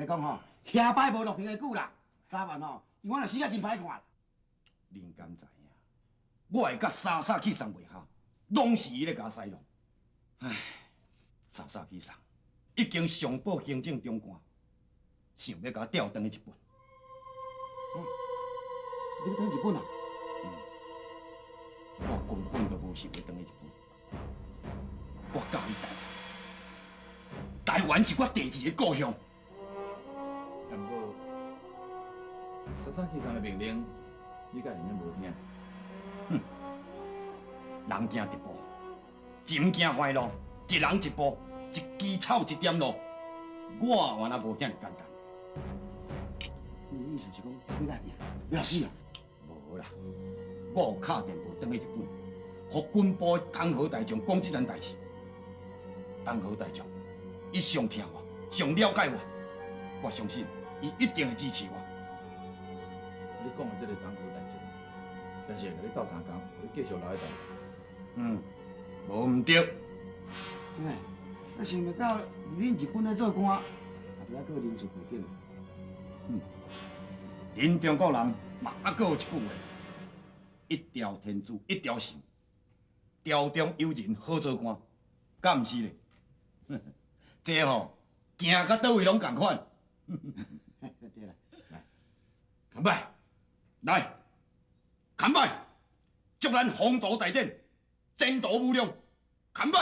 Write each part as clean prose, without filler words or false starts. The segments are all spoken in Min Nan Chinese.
你講吼，遐擺無落評的久啦，早晚吼，伊我若死甲真歹看。恁敢知影？我會佮沙沙去送袂合，攏是伊咧共我使弄。唉，沙沙去送，已經上報行政長官，想欲共我調轉去日本。你欲轉日本啊？嗯，我根本就無想欲轉去日本。我佮意台灣，台灣是我第二个故鄉。啊，毋過，沙沙去送的命令，你敢會用無聽？哼，人行一步，人行壞路，一人一步，一支草一點露，我原來無遐爾簡單。你意思是講欲來拼，欲死啊？無啦，我有敲電報轉去日本，予軍部的江河大將講這件代誌。江河大將，伊上疼我，上了解我，我相信伊一定會支持我。你講的這个江河大將，真是會共你鬥相共，予你繼續留佇台灣。嗯，無毋對。哎，啊想袂到恁日本咧做官，也著愛閣人事背景。哼，恁中國人嘛猶閣有一句話：一條天珠一條心，朝中有人好做官，敢毋是咧？這吼行到佗位攏仝款。對啦，來，乾杯！來，乾杯！祝咱鴻圖大展，前途無量，乾杯！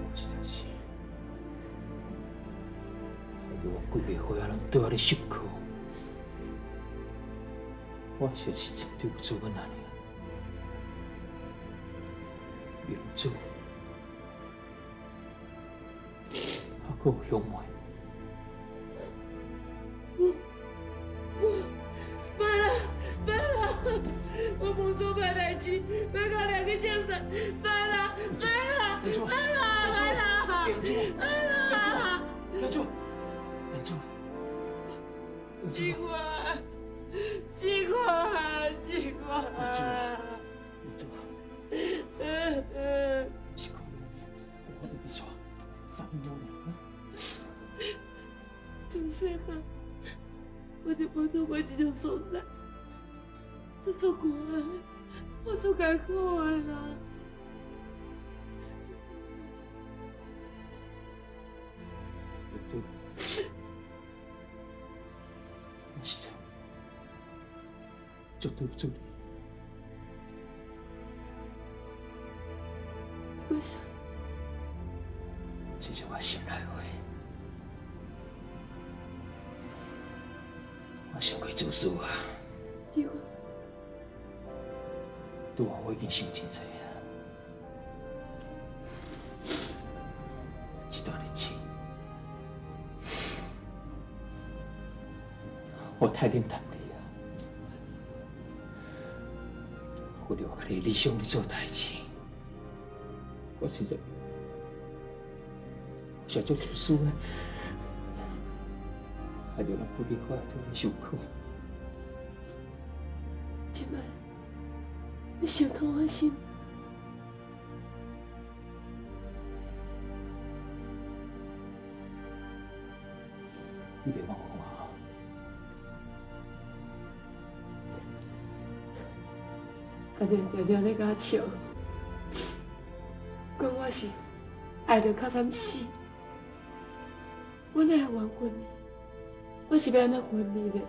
我實在是害得阮規家伙仔攏倒仔咧受苦，我實在是真對不住阮阿娘。明珠，還閣有香妹。我別啦別啦，我無做歹代誌，欲共掠去槍殺，別啦別啦別啦別啦別啦！明珠，明珠，志華，志華，志華，明珠，明珠，是可能，我得去帶啥物無呢？自細漢，我就無住過這種所在，這足苦的，我足艱苦的啦。明珠，我實在足對不住你。你講啥？這是我心內話，我傷過自私啊！志華，拄仔我已經想真濟啊，這段日子我太戀談你啊，為了我家己的理想咧做代誌，我實在。我足自私的，害著人規家伙都咧受苦。這擺，你傷痛我心。你別忘我啊！阿娘常常咧共我笑，講我是愛得較慘死。我哪會冤枉你？我是欲按怎還你咧？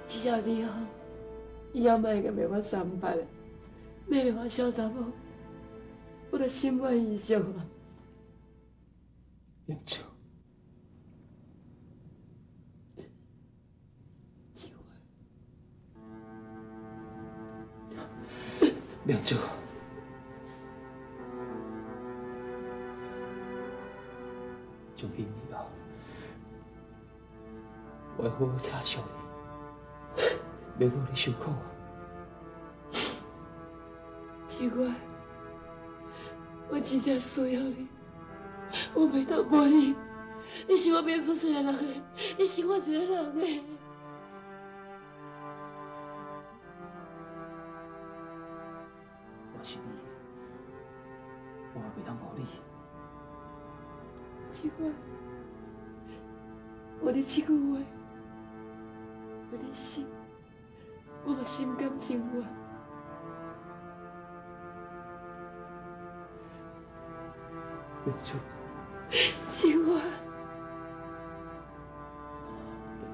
只要你好，以後莫閣罵我三八，莫罵我小查某，我就心滿意足啊！明珠，志華，明珠。從今以後，我會好好疼惜你，袂予你受苦。志華，我真正需要你，我袂当无你。你是我明珠一个人的，你是我一个人的。我是你，我嘛袂当无你。志远，有你这句话，有你死，我嘛心甘情愿。明珠，志远，明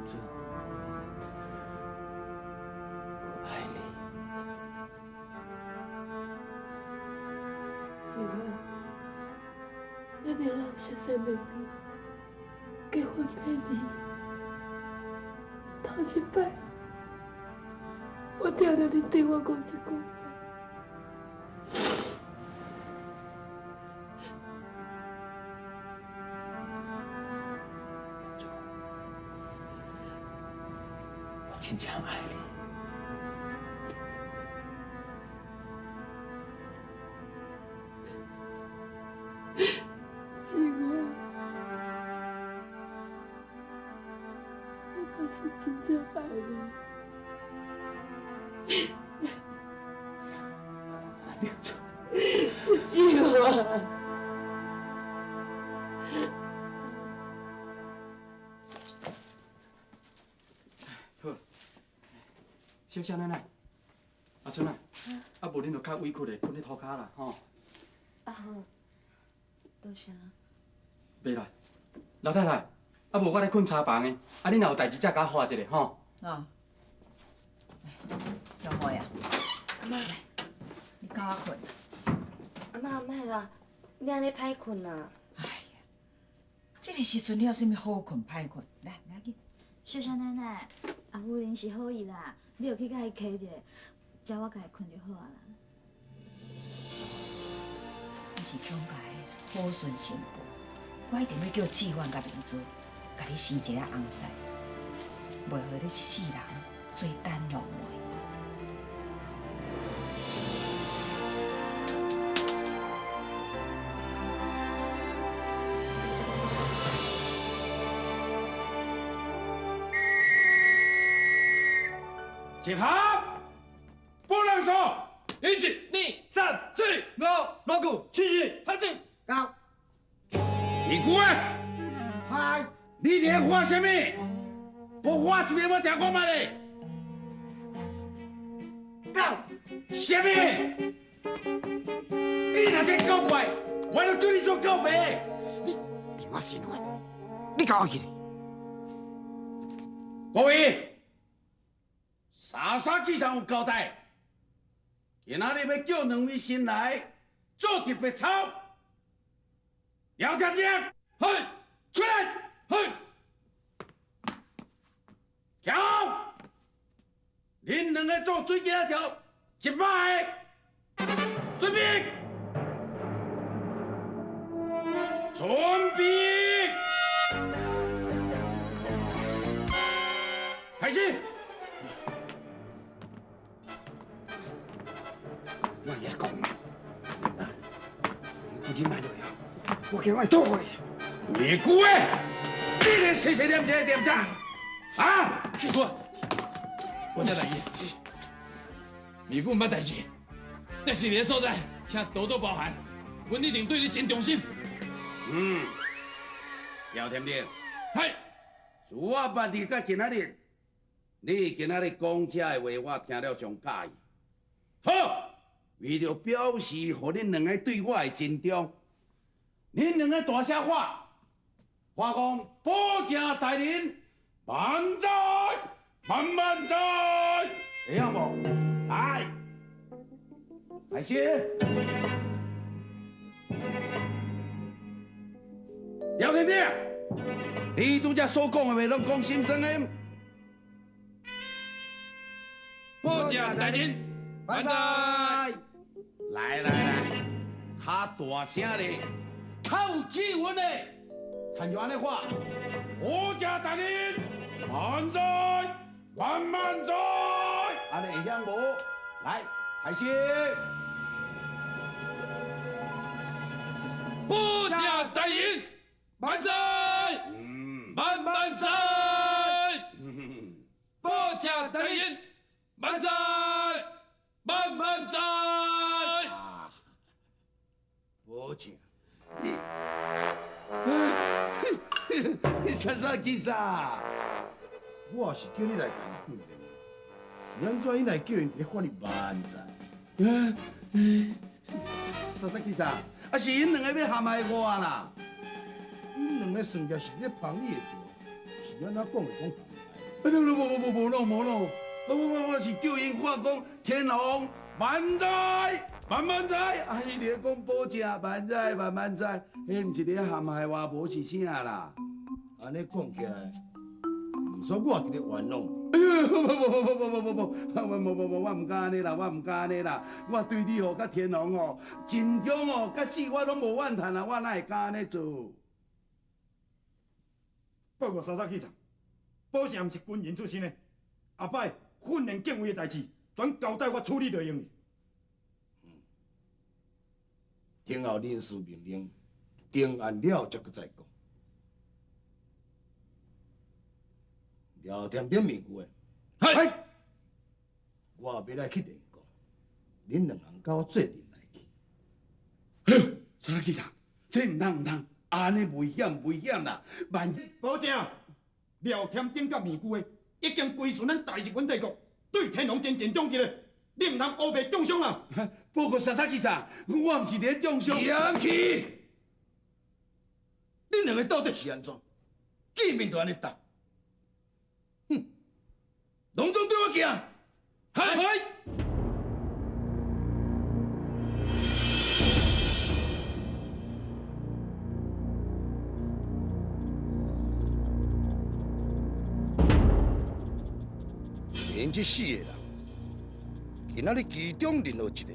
珠，我爱你。志远，咱两人熟识两年，结婚8年，头一摆，我听著你对我讲这句话。我真正爱你。志远，我嘛是真正爱你。明珠，志远。好，小少奶奶，阿春啊，啊无恁就较委屈咧，睏咧涂跤啦，吼。啊好，多谢。袂啦，老太太，啊无我咧睏柴房的，啊恁若有代志才共我喊一下吼。哦，小妹啊，阿嬷，你教我睏。阿嬷，莫啦，你按呢歹睏啦。哎呀，这个时阵你有啥物好睏歹睏？来，袂要紧。秀秀奶奶，阿夫人是好意啦，你著去共伊客一下，叫我共伊睏就好啊啦。你是强家的好孙媳妇，我一定欲叫志远佮明珠，共你生一个翁婿，袂予你一世人做等落梅。集合，不能说，一、二、三、四、五、六、七、八、九。你姑啊？嗨，你连喊啥物？无喊一遍我听看觅咧。九。啥物？你若这搞怪，我就叫你做狗爸。你电我身份，你共我记咧。各位。沙沙机场有交代，今仔日欲叫两位新来做特别操，廖添丁，嘿，出来，嘿，跳，恁两个做水晶条100个，准备，准备，开始。我也讲嘛，你不忍耐落啊，我叫我吐血。你姑的，你咧细细念这个点啥？啊！说，我再来伊。美姑毋捌代志，这是你的所在，请多多包涵。阮一定对你真忠心。嗯，姚添丁，嘿，自我捌你到今仔日，你今仔日讲这的话，我听了上佮意。好。为著表示予恁两个对我的尊重，恁两个大声喊，喊讲保正大人万载万万载，会晓无？来，开始。廖天丁，你拄才所讲的话，拢讲心酸的。保正大人万载。来来来，较大声咧，较有气氛咧，亲像按呢喊，国家大人万岁万万岁，按呢会晓无？来，开始。大人，万岁！万万岁！报捷大人，万岁！万万岁！保正，你啥啥意思啊？我是叫你来共训练，是按怎你来叫𪜶伫咧喊你万岁？啥啥意思啊？啊是𪜶两个欲陷害我啦！𪜶两个算起来是咧捧你的场，是按怎讲会讲陷害？哎，无无无无咯无咯，我是叫𪜶喊讲天皇万岁万万岁，啊，伊咧讲保正万岁万万岁，彼毋是咧陷害我，无是啥啦？按呢讲起来，毋说我伫咧玩弄你。哎呦，无无无无无无无，无无无，我毋敢按呢啦，我毋敢按呢啦。我对你吼，佮天皇吼，尽忠吼，佮死我拢无怨叹啦，我哪会敢按呢做？报告沙沙局长，宝成毋是军人出身的，后摆训练警卫的代志，全交代我处理就用去。听候人事命令，定案了才阁再讲。廖添丁面具的，系，我欲来去练功，恁两人佮我做阵来去。沙沙局长，这毋通毋通，按呢危险危险啦！万一保证，廖添丁佮面具的已经归顺咱大日本帝国，对天皇真正终结的，你毋通乌白中伤啦！报告沙沙局长，我毋是伫咧中伤。嫌弃！恁两个到底是按怎？见面就按呢斗？哼！拢总对我行！系。恁这四个人，今仔日其中任何一个，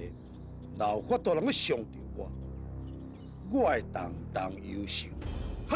若有法度通去伤著我，我会重重忧愁。系。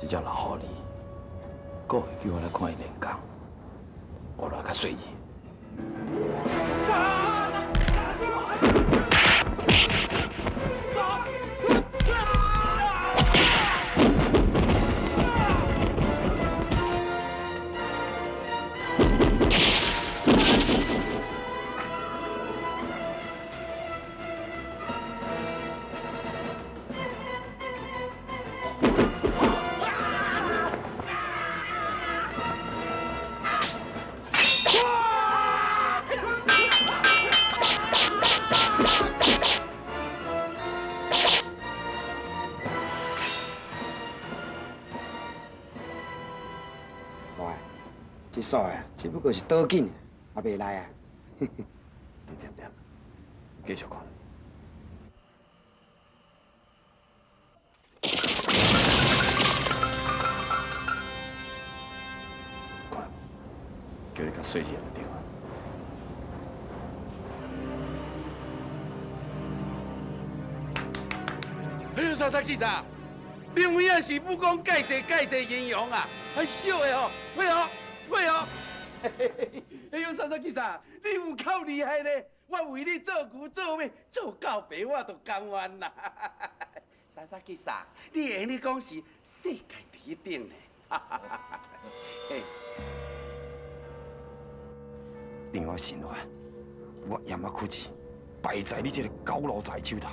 这只老狐狸，故意叫我来看伊练功，我来较细腻。这煞啊，只不过是倒紧，也袂来啊。你点点，继续看。看，叫你较细腻就对啊。哎呦，啥啥记者？你有影是武功盖世盖世英雄啊，很少的吼，配合配合。哎呦，啥啥记者？你有够厉害咧！我為你做牛做馬，做到爸我都甘願啦。薩薩基薩，你會用得講是世界第一等呢。嘿，張仔神話，我盐仔屈志败在你这个狗奴才手头，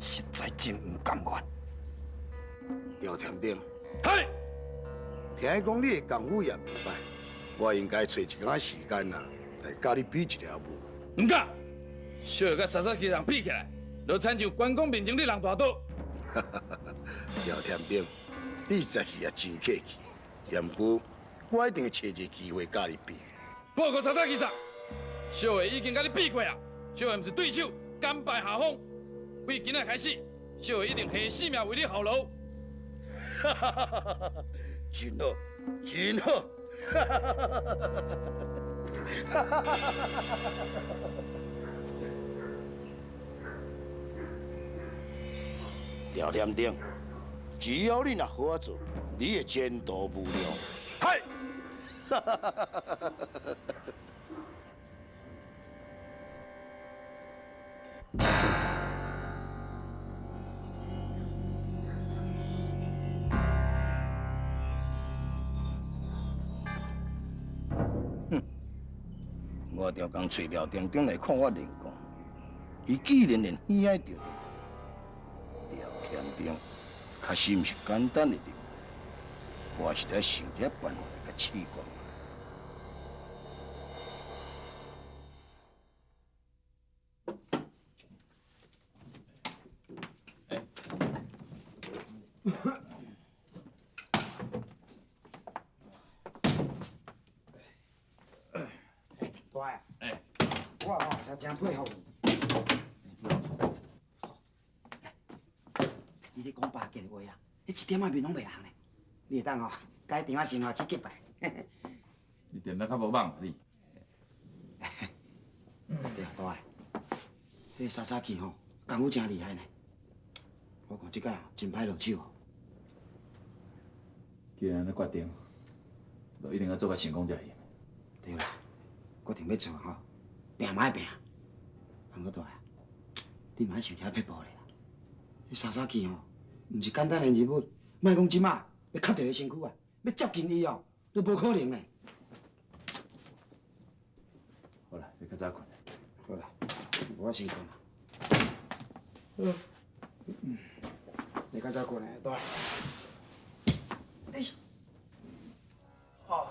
实在真毋甘愿。廖添丁，嘿，听讲你的功夫也袂歹，我应该揣一工时间啊，来佮你比一下武。毋敢，小的佮萨萨基人比起来，就亲像关公面前咧人大刀。廖添丁，你实在是也真客气，也毋过我一定会揣一个机会佮你比。报告萨萨基萨，小的已经佮你比过啊，小的毋是对手，甘拜下风。为今仔开始，小的一定下性命为你效劳。真好，真好。廖念丁，只要你若好好做，你的前途无量。嗨！我著共揣廖定中来看我练功，伊既然连耳爱着廖天兵，确实毋是简单的任务，我是得想一个办法来共试看。大啊！哎，我吼实真佩服你。你咧讲巴结的话啊，你一点仔面拢袂红呢。你会当吼，共张仔生活去结拜。你电脑较无网啊你？对，大汉，彼个萨萨奇吼，功夫真厉害呢。我看这摆真歹落手。既然按呢决定，就一定爱做甲成功才会。对啦，决定欲做吼，拚嘛爱拚。毋过大汉，你嘛爱想一下撇步咧啦。彼萨萨奇吼，毋是简单的人物，莫讲这马欲磕著伊身躯啊，欲接近伊哦，都无可能咧。好啦，你较早睏。好啦，我先睏啦。你较早睏咧，大汉。哎呦，啊！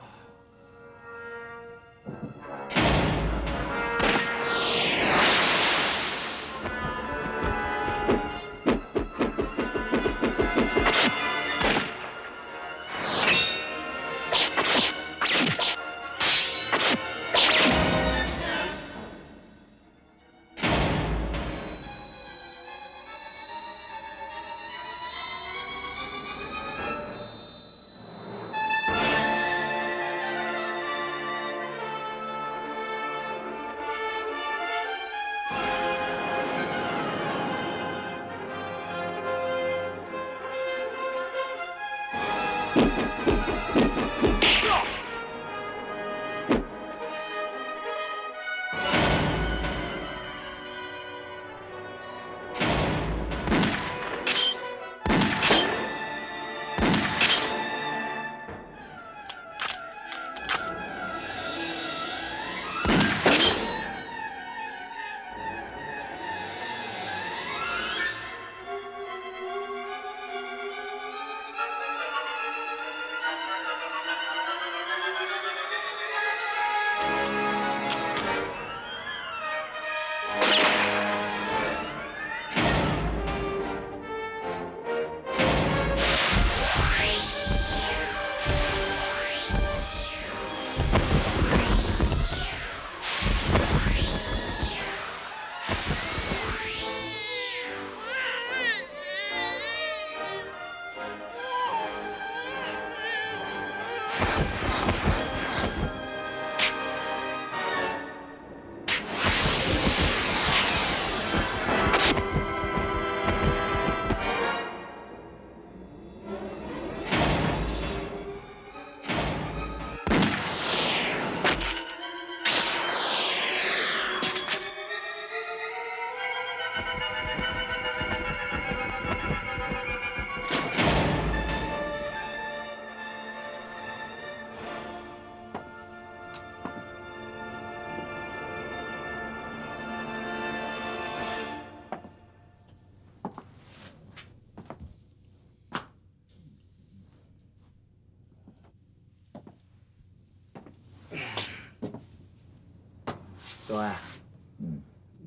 大啊，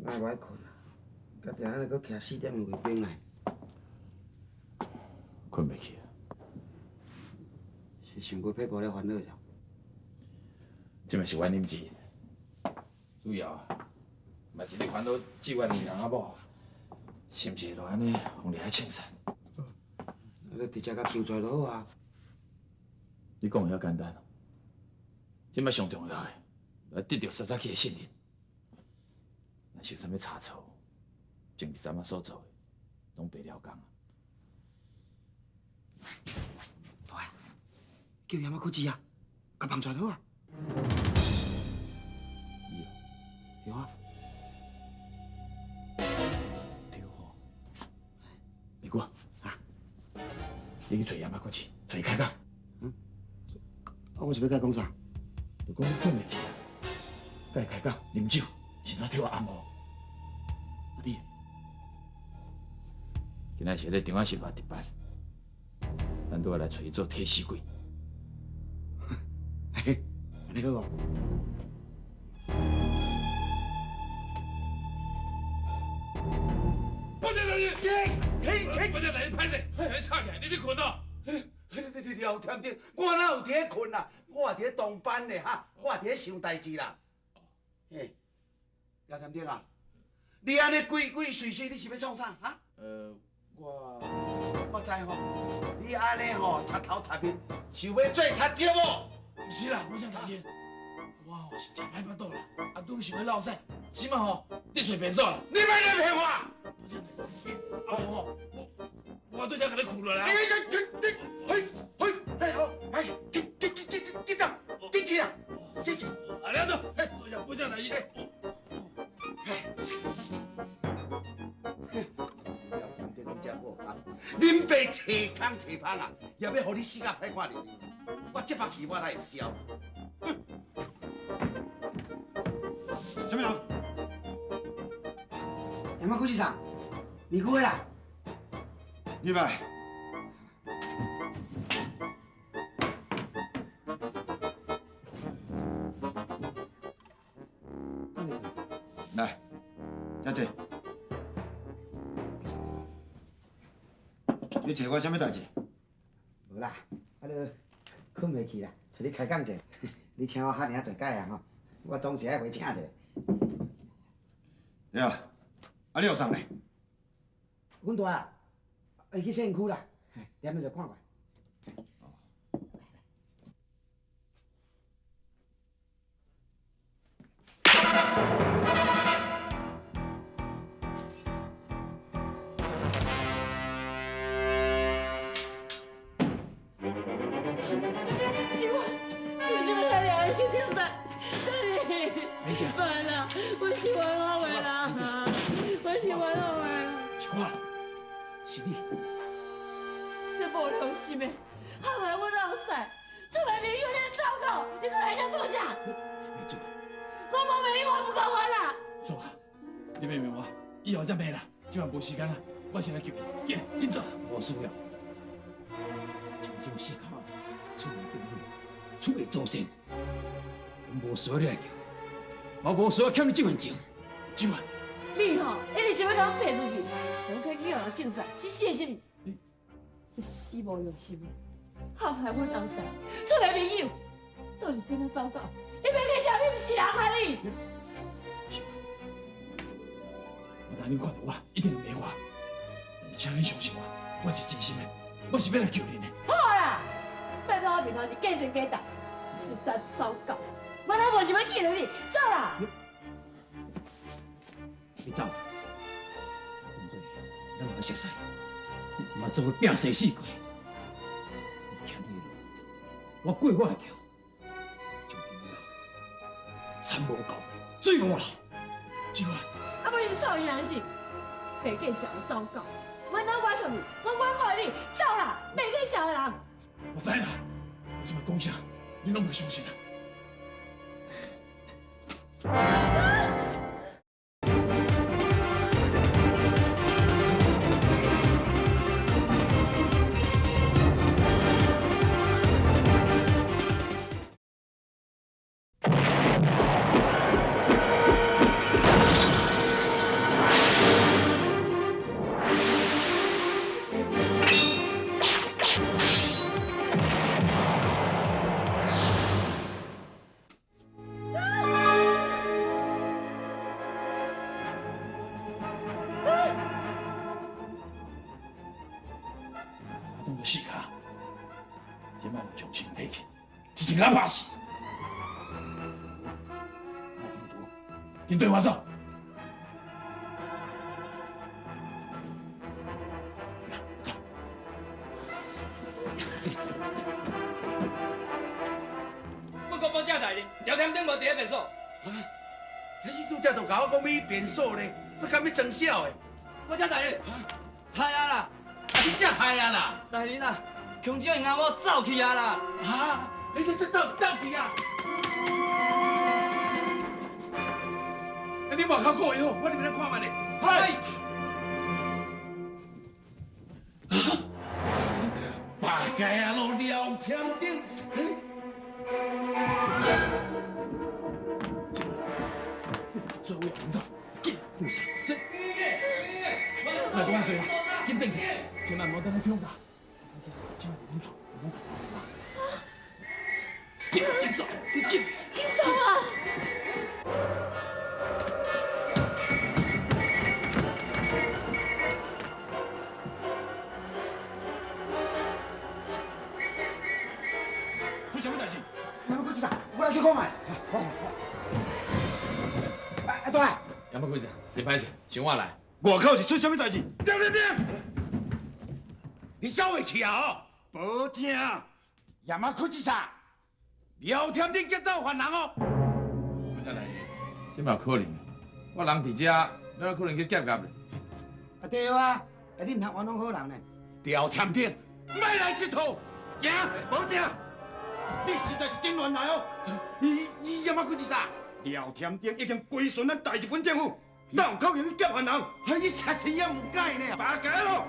哪會無愛睏啊？甲定安尼閣徛4點的衛兵來，睏袂去啊！是想過撇步咧煩惱者？這嘛是原因之一，主要嘛是你煩惱志願為人仔某，是毋是就按呢予掠去槍殺？啊，你直接共救出來就好啊！你講的遐簡單哦，這擺上重要的，來得著沙沙去的信任。若是有啥物差錯，前一陣仔所做的，攏白了工啊！大啊，叫山仔去治啊，共放出來就好啊！有啊。對吼。二姑啊，你去揣山仔去治，揣伊開講。啊，我是欲佮伊講啥？就講你睏袂去啊，佮伊開講，啉酒，是怎替我按摩？啊你？今仔是咧張阿秀值班，咱拄仔來揣伊做替死鬼。嘿，按呢好無？不是大人，不是大人，歹勢，共你吵起來，你咧睏哦。你廖添丁，我哪有佇咧睏啊？我也佇咧當班咧哈，我也佇咧想代誌啦。嘿，廖添丁啊，你按呢鬼鬼祟祟，你是欲創啥？哈？我知吼，你按呢吼插頭插面，想欲做賊對無？毋是啦，我講大人，我吼是食歹腹肚啦，啊拄想欲落屎，這馬吼得揣便所啦。你莫來騙我！我講大人，啊無吼，我對這共你睏落來。你你你，嘿嘿，好，哎，緊緊緊緊緊走，緊去啦，緊去。啊，你安怎？嘿，我講大人。恁爸揣空揣芳啊，也欲予你死甲歹看著你。我這把氣我才會消。啥物人？山仔區市長，二姑的啦。入來。來，遮坐。你找我啥物代誌？無啦，啊你睏袂去啦，揣你開講者。你請我遐爾仔濟擺啊吼，我總是愛回請者。對啊，啊你後生咧？阮大啊，伊去洗身軀啦，踮咧就看看。是我，是毋是欲來掠人去槍殺？爸啦，我是冤枉的啦，我是冤枉的。是我，是你。這無良心的，陷害阮翁婿，出賣朋友你走狗，你閣來遮做啥？明珠，我無朋友，我不管我啦。爽啊，你別罵我，以後才罵啦，這擺無時間啦，我先來救你，緊緊走。無需要，像這種死卡，出賣朋友，出賣祖先，無需要你來救，嘛無需要欠你這份情。這擺，你吼一直想欲共我騙出去，我去予人證實是死是毋？這死無良心的，陷害阮翁婿，出賣朋友，做人變做走狗，你欲計笑你毋是人啊你！我知你看著我，一定會罵我，但是請你相信我，我是真心的，我是欲來救恁的。好啦，拜託我面頭是假真假當，你真走狗，我哪無想欲見著你，走啦！你走，當做咱兩个熟似，嘛做伙拚生死過。你行你的路，我過我的橋。從今以後，田無溝，水無流。這擺，啊，無你臭良心，袂見笑的走狗，我哪冤枉你，我冤枉你，走啦，袂見笑的人。我知啦，我這擺講啥，你攏袂相信啊。啊！四跤，這擺就將槍提去，直接共拍死。緊對我走。走。我讲保证大人，廖添丁无伫咧便所。啊！伊拄才就共我讲欲去便所咧，我敢欲装痟的？保证大人，害啊啦！你才害啊啦！大人啊，强子因阿某走去啊啦！啊！你这这走走去啊！你外口顾伊好，我入来看觅咧。嗨！白街啊路廖添丁，做位走，紧，这，来多万岁啊！紧转去，千万莫等去恐吓。这摆伫阮厝，阮紧紧走，紧，紧走啊！出啥物代志？山本啥？我来去看觅。我看。啊，大。山本贵子，真歹势，想我来。外口是出啥物代志？对对对，你走袂去啊？保证。亚马库吉啥？廖添丁劫走犯人哦。我来，这嘛有可能？我人伫遮，哪有可能去劫劫咧？啊对啊，啊你毋通冤枉好人呢。廖添丁，莫来这套，行，保证。你实在是真乱来哦！伊伊亚马库吉啥？廖添丁已经归顺咱大日本政府，哪有可能去劫犯人？伊查钱也毋解呢。白解咯！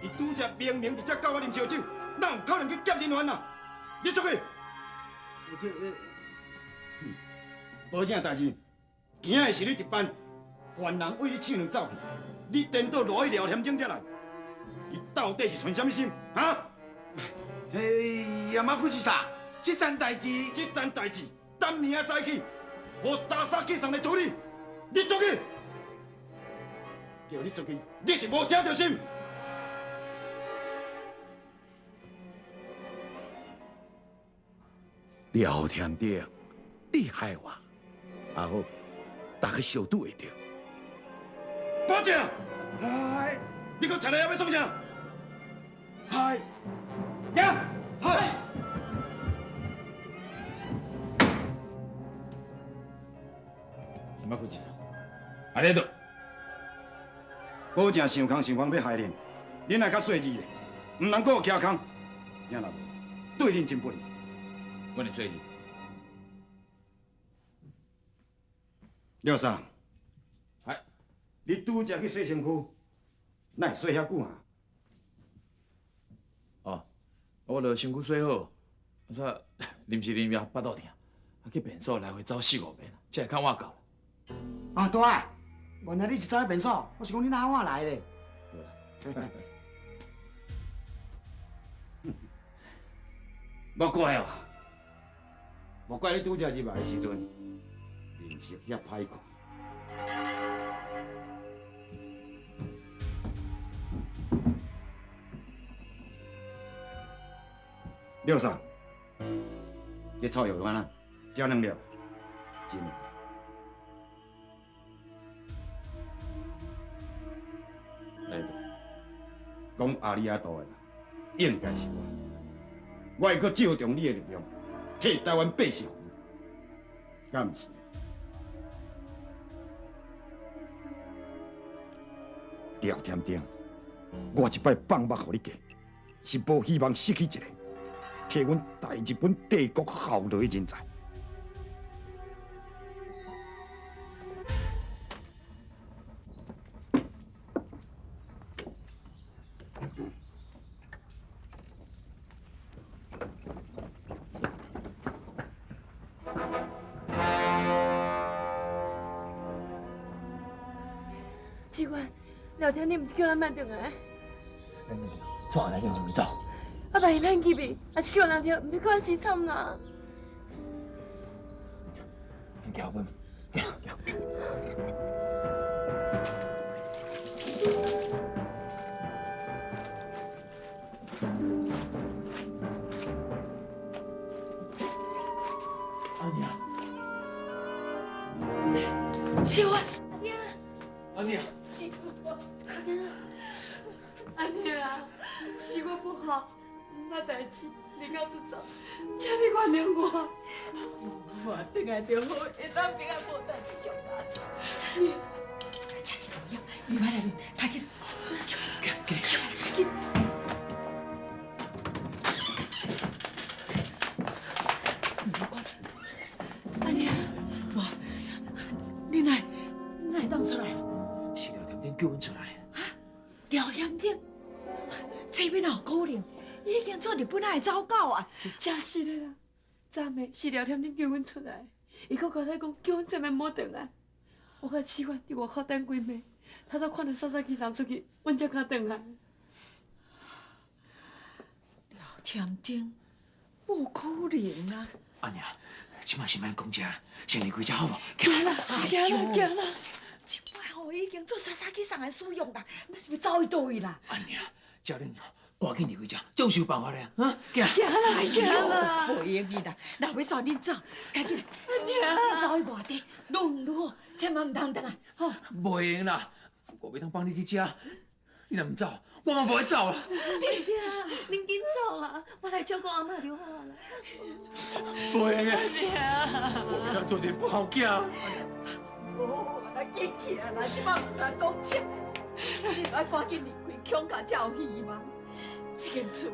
伊拄才明明伫遮教我啉烧酒，哪有可能去劫人犯啊？你出去！我这，保证代志，今仔日是你值班，犯人为你手两走去，你颠倒落去廖添丁遮来，伊到底是存啥物心？哈？嘿，亚马库是啥？这件代志，这件代志，等明仔早起，予沙沙去送来处理。你出去，叫你出去，你是无听著心。廖添丁，你害我，啊好，大家相拄会著。保证。哎，你阁出来犹欲创啥？嗨，行，嗨。山本贵子，阿你度。保证想空想方欲害恁，恁爱较细腻咧，毋通阁有徛空。听若无，对恁真不利。阮会细腻。廖三，嗨，你拄才去洗身躯，哪会洗遐久啊？哦，我著身躯洗好，啊，临时临夜腹肚疼，啊去便所来回走四五遍，才会较换够。啊，大，原来你是走去便所，我是讲你哪换来咧？无怪哦，无怪你拄才入来的时阵，面色遐歹看。廖三，这草药用安怎？食两粒，真的。来，讲阿里阿多的啦，应该是我。我会阁借重你的力量，替台湾百姓，敢毋是？廖添丁，我这摆放目予你过，是无希望失去一个替阮大日本帝国效劳的人才。志远，廖天你毋是叫咱慢转来？免免免，煞来叫人走。啊，万一咱入去，也是叫人著，毋是更凄惨啦。你行阮，行行。笑啊！阿爹，阿娘，是我，阿娘，是我不好，那代志你到出走，请你原谅我。我转来就好，会当平安无代志上加做。你，吃一道药，你来来，赶紧，紧，紧。阿娘，我，你哪，哪会当出来？是廖添丁叫阮出来。廖添丁，这边哪有可能？伊已经做日本仔的走狗啊！真实的啦，昨暝是廖添丁叫阮出来，伊阁交代讲叫阮千万莫转来。我佮志远伫外口等几暝，头拄看到萨萨基送出去，阮才敢转来。廖添丁，无可能啊！阿娘，这摆先莫讲这，先离开这好无？行啦，行啦，行啦！这摆吼已经做萨萨基送的使用啦，咱是欲走去佗位啦？阿娘，叫恁赶紧离开这，总是有办法的啊！行，行啦，行啦！无用去啦，若欲走恁走，赶紧，阿娘，恁走去外地，愈远愈好，千万毋通转来，吼！袂用啦，我袂当放你伫遮，你若毋走，我嘛无爱走啦。恁囝，恁紧走啦，我来照顾阿嬷就好啦。袂用的，我袂当做一个不孝囝。无啦，紧起来啦，这摆毋通讲这，你爱赶紧离开，恐吓才有希望。这间厝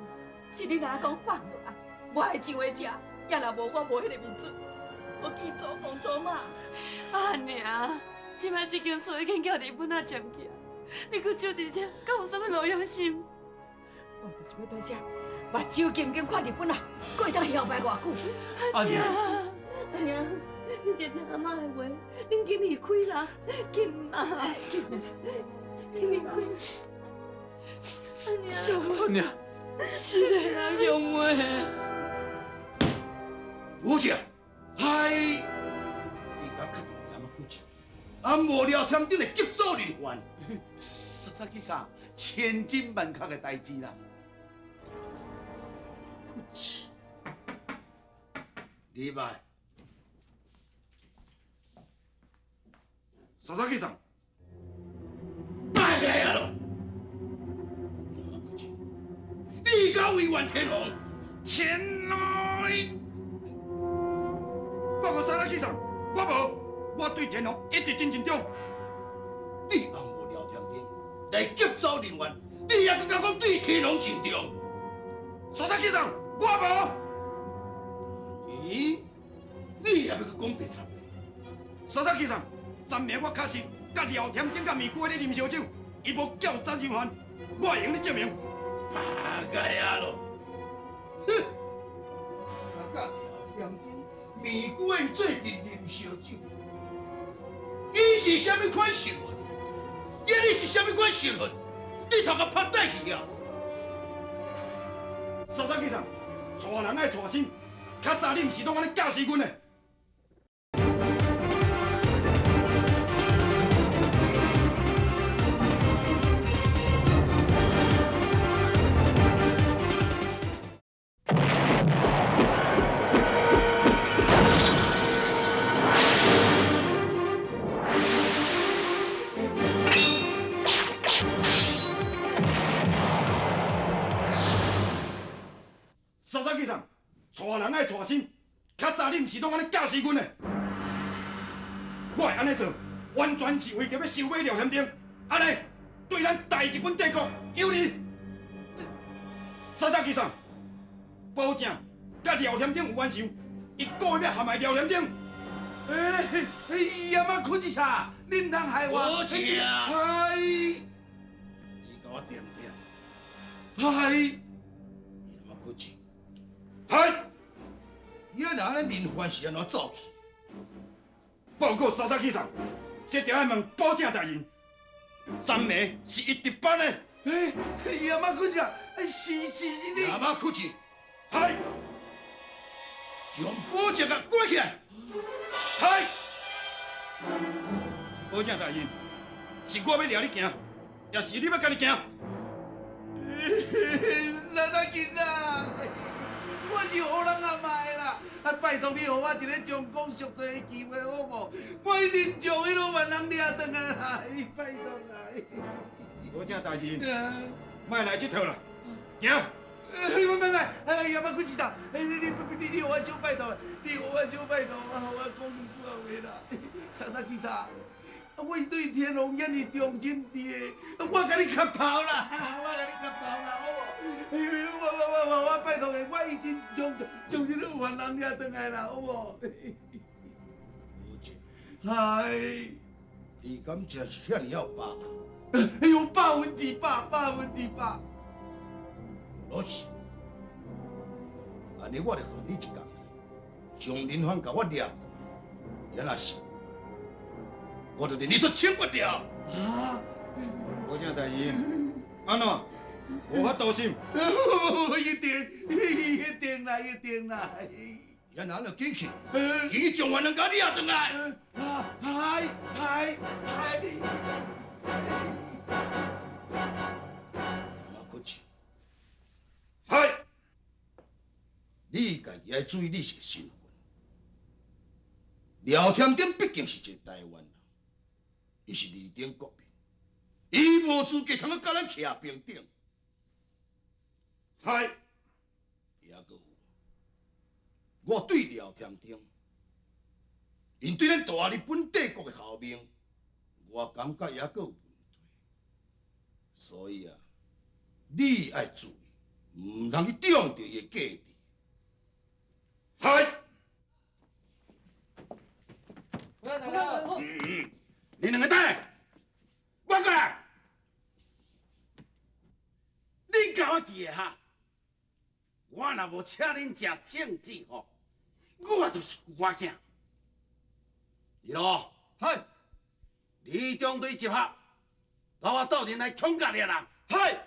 是恁阿公放落来，我爱上的这，也若无我无彼个面子，我见祖公祖妈。阿娘，这摆这间厝已经叫日本仔占去，你阁住伫遮，敢有啥物路用心？我就是欲伫遮，目睭金金看日本仔，阁会当摇摆偌久？阿娘，阿娘，恁著听阿嬷的话，恁紧离开啦，紧啦，紧，紧离开。阿娘，阿娘，是的啦，永伟。吴姐，嗨，你敢确定阿妈骨子？啊，无聊添丁的急组人员，啥啥去啥？千真万确的代志啦。骨子，礼拜，啥啥去啥？败家啊咯！你敢违反天皇？天来！报告啥啥去啥？我无，我对天皇一直真尽忠。你暗无聊添丁来急走人员，你也阁敢讲对天皇尽忠？啥啥去啥？我无。咦？你也欲阁讲白贼话？啥啥去啥？昨暝我确实佮廖添丁佮面具咧啉烧酒，伊无叫张人员，我会用咧证明。八个啊咯！哼，他佮廖添丁、面具因做阵啉烧酒，伊是啥物款身份？伊你是啥物款身份？你头壳拍带去啊！啥啥去啥？娶人爱娶心，较早你毋是拢按呢教死阮的？啥啥去啥？娶人爱娶心，较早你毋是拢按呢教死阮的？我会按呢做，完全是为著欲收买廖添丁，按呢对咱大日本帝国有利。啥啥去啥？保证佮廖添丁有冤仇，伊故意欲陷害廖添丁。哎，阿妈困一下，你毋通害我。好食。嗨。你共我点点。嗨。伊阿妈困一。嗨！伊啊，若按呢人犯是按怎走去？报告啥啥去送，这著爱问保正大人。昨暝是伊值班的。哎，阿妈困一下，是你。阿妈困一。嗨！将保正共关起来。嗨！保正大人，是我欲掠你行，抑是你欲家己行？啥啥去啥？我我是予人阿妈的啦！啊，拜托你，予我一个将功赎罪的机会好无？我一定将彼个犯人掠转来啦！拜托啊！无正大人，莫来这套啦，行。莫莫莫！哎呀，莫滚石头！哎，你你，予我小拜托，你予我小拜托，啊，予我讲两句话啦。啥啥去啥？我对天龙遐尔忠心伫的，我共你磕头啦，我共你磕头啦，好无？我拜托你，我已经将这个犯人掠转来啦，好无？无正，嗨，你敢真是遐尔有把握？有100%，100%。老实，按呢我就予你一工，将林凡共我掠转来，也若是。我就连你说枪决掉。啊！无啥代志，按怎？无法度心。一定，一定啦，一定啦。也若就紧去，紧去将犯人共掠转来。嗨嗨嗨！马可气。嗨！你家己爱注意你是身份。廖添丁毕竟是一个台湾人。伊是二等国民，伊无资格通去佮咱徛平等。嗨，也阁有，我对廖添丁，𪜶对咱大日本帝国的效命，我感觉也阁有问题。所以啊，你爱注意，毋通去中著伊的计策。嗨。你两个等下，我过来。恁共我记的哈，我若无请恁食政治吼，我就是旧仔囝。二路，嗨，你中队集合，佮我斗阵来恐吓掠人。嗨。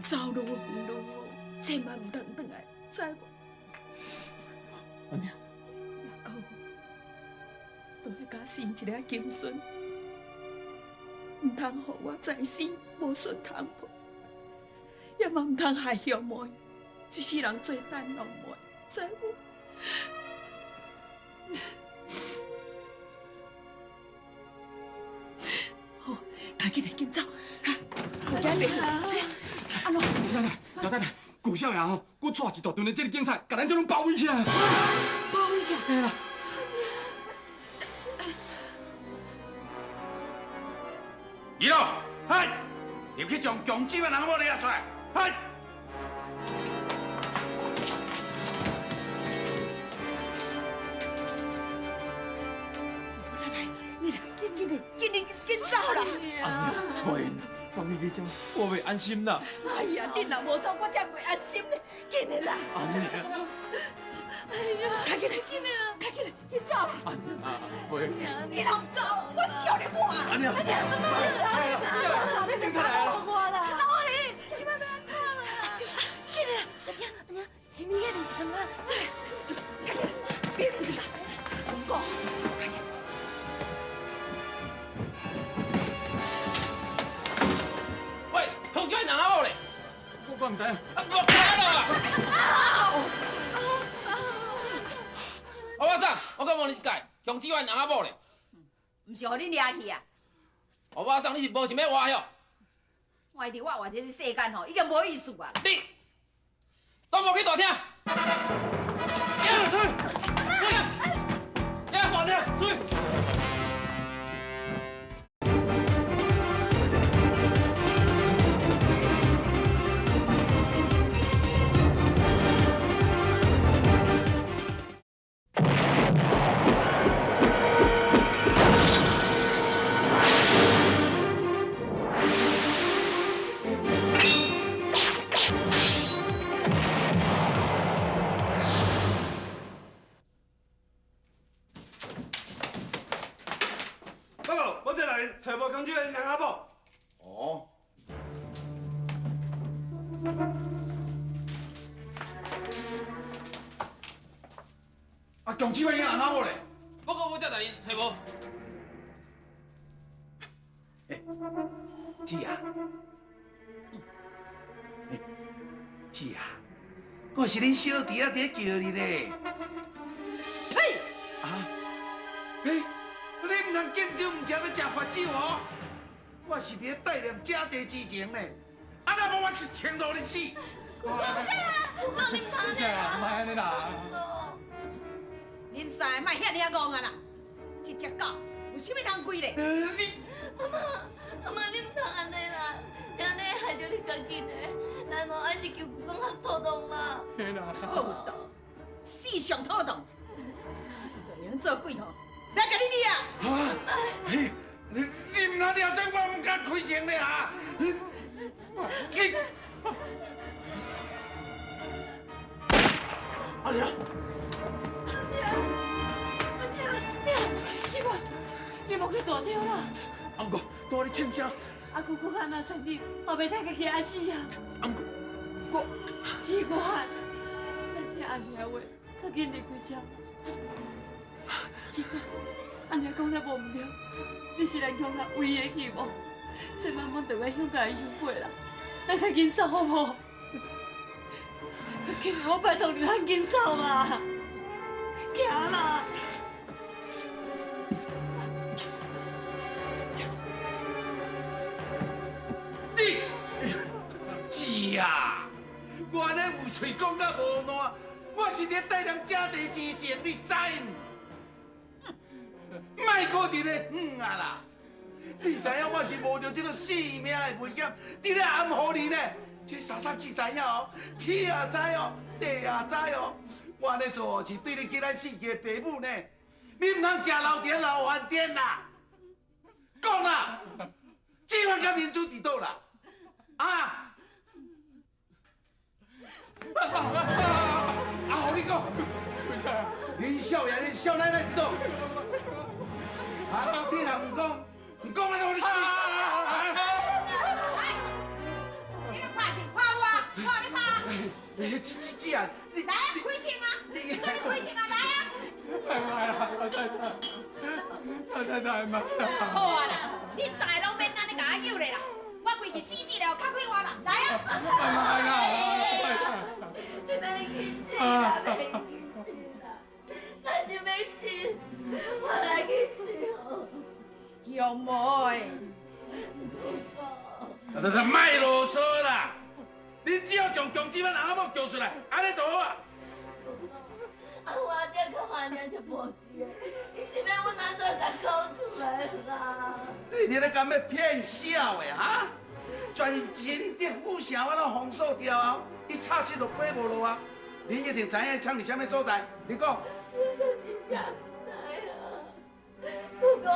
走路毋路，千万毋通转来，知无？阿娘，也阁有，倒来共生一个金孙，毋通予我再生无孙通抱，也嘛毋通害兄妹一世人做等浪妹，知无？好，赶紧来，紧走，哈，有惊袂？老太太，老太太，旧少爷吼，阁带一大队的这个警察，共咱这拢包围起来。包围起来。嘿啦。二老，嗨，入去将强子的人某掠出来，嗨。老太太，你紧紧紧紧走啦！阿娘，袂。放你去这，我袂安心啦。哎呀，你若无走，我才袂安心咧。紧的啦！阿娘，哎呀，较紧来，紧啊，较紧来，紧走啦！阿娘，袂。你若毋走，我死予你看！阿娘，阿娘，警察来了！老李，这摆欲按怎啦？紧的啦！阿娘，阿娘，啥物个认一阵啊？较紧，别认一下，文哥。我毋知影，我开了啊！阿妈桑，我阁问你一摆，强子员翁仔某咧？毋是予恁掠去啊！阿妈桑，你是无想欲活哟？活伫我活伫这世间吼，已经无意思啊！你都无去大厅。出去！大厅，出去！找无强子的翁仔某。哦。啊，强子的翁仔某咧？报告无遮大人，找无。姊啊，姊啊，我是恁小弟仔佇咧叫你咧。呸！啊？欸，你毋通敬酒毋食欲食罰酒哦！我是佇咧帶念姐弟之情咧，啊，若無我一槍落你死！姑公，姑公你毋通按呢啦！莫按呢啦！恁三个莫遐爾仔戇啊啦！這隻狗有啥物通跪咧？你阿媽，阿媽你毋通按呢啦！你按呢害著你家己呢，咱哦還是求姑公較妥當啦。妥當，死上妥當，死就會用做鬼吼！來共你掠啊！啊！你你毋通掠這，我毋敢開槍咧啊！你阿娘，阿娘，阿娘，娘，志远，你莫去大著啦！阿母，拄仔你唱啥？阿姑姑安怎残忍，我袂当家己阿姊啊！阿母，我志远，咱听阿娘话，較緊離開遮。志遠，阿娘講了無毋對，你是咱鄉下唯一的希望，千萬莫斷我鄉下的香火啦！咱較緊走好無？較緊，我拜託你，咱緊走啦！行啦！你，姊啊，我按呢有喙講甲無爛，我是佇帶念姐弟之情，你知毋？莫閣佇咧遠啊啦！你知影我是冒著這个性命的危險，佇咧掩護你呢？這沙沙去知影哦，天也知哦，地也知哦。我按呢做是對你起咱四个爸母呢。你毋通食老田老飯店啦！講啦，志遠佮明珠佇佗啦？啊！啊！予你講，恁少爺、恁少奶奶佇佗？啊！你若毋講，毋講，我予你死！你咧拍是拍我，我予你拍。欸，姊姊姊啊！來啊，開槍啊！做你開槍啊！來啊！老太太，老太太，莫啦！好啊啦，恁三个攏免按呢共我救咧啦，我規日死死了，較快活啦，來啊！莫啦，老太太，你免去死啦，免去死啦！若是欲死，我來去死好。兄妹，老太太，莫囉嗦啦！恁只要將強子阮翁仔某叫出來，按呢就好啊。啊，我阿爹看阿娘就無佇，伊是欲阮按怎共講出來啦？你佇咧敢欲騙痟的哈？全真德府城我攏封鎖掉後，伊插翅就飛無落啊！恁一定知影藏佇啥物所在，你講。我真正毋知啊！姑公，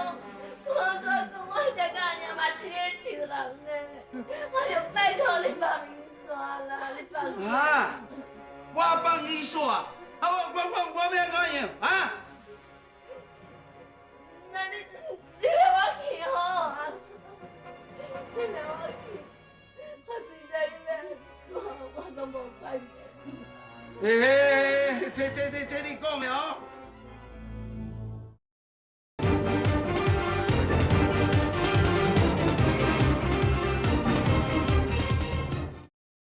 看怎講，我爹佮阿娘嘛是咧笑人呢，我就拜託你放伊煞啦，你放。啊！我放伊煞，啊我欲按怎樣啊？那你予我去好啊？你予我去，我隨知你欲按怎，我攏無管。欸，這你講的哦，